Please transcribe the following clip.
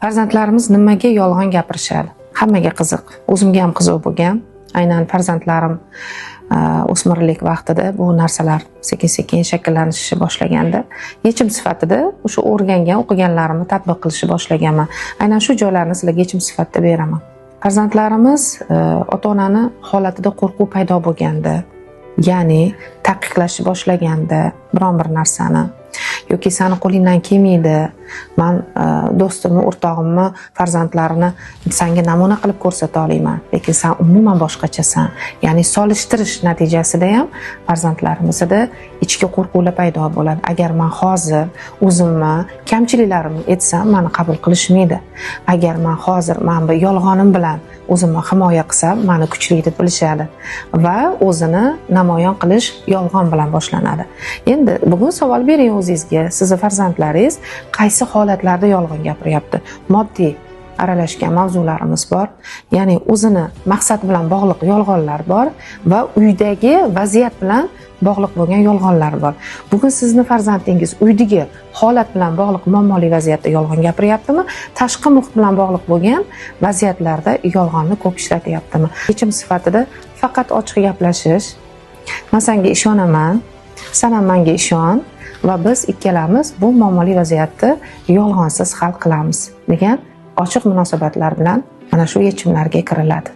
Farzandlarimiz nimaga yolg'on gapirishadi? Hammaga qiziq. O'zimga ham qiziq bo'lgan. Aynan farzandlarim o'smirlik vaqtida bu narsalar sekin-sekin shakllanishni boshlaganda, yechim sifatida o'sha o'rgangan, o'qiganlarimni tatbiq qilishni boshlaganman. Aynan shu joylarni sizlarga yechim sifatida beraman. Farzandlarimiz ota-onani holatida qo'rquv paydo bo'lganda, ya'ni taqiqlashni boshlaganda biron bir narsani, yoki sani qo'lingdan kelmaydi, man do'stimni, o'rtog'imni farzandlarini sanga namuna qilib ko'rsata olaman, lekin san umuman boshqachasan. Ya'ni solishtirish natijasida ham farzandlarimizda ichki qo'rquvlar paydo bo'ladi. Agar man hozir o'zimni kamchiliklarimni aytsam, meni qabul qilishmaydi. Agar man hozir man bu yolg'onim bilan o'zimni himoya qilsam, meni kuchli deb bilishadi va o'zini namoyon qilish yolg'on bilan boshlanadi. Endi bugun savol bering o'zingizga, sizni farzandlaringiz qaysi holatlarda yolg'on gapiryapti? Moddiy aralashgan mavzularimiz bor, ya'ni o'zini maqsad bilan bog'liq yolg'onlar bor va uydagi vaziyat bilan bog'liq bo'lgan yolg'onlar bor. Bugun sizni farzandingiz uydagi holat bilan bog'liq muammoli vaziyatda yolg'on gapiryaptimi, tashqi muhit bilan bog'liq bo'lgan vaziyatlarda yolg'onni ko'p ishlatyaptimi? Yechim sifatida faqat ochiq gaplashish. Man senga ishonaman, sen ham menga ishon va biz ikkalamiz bu muammoli vaziyatni yolg'onsiz hal qilamiz degan ochiq munosabatlar bilan mana shu yechimlarga kiriladi.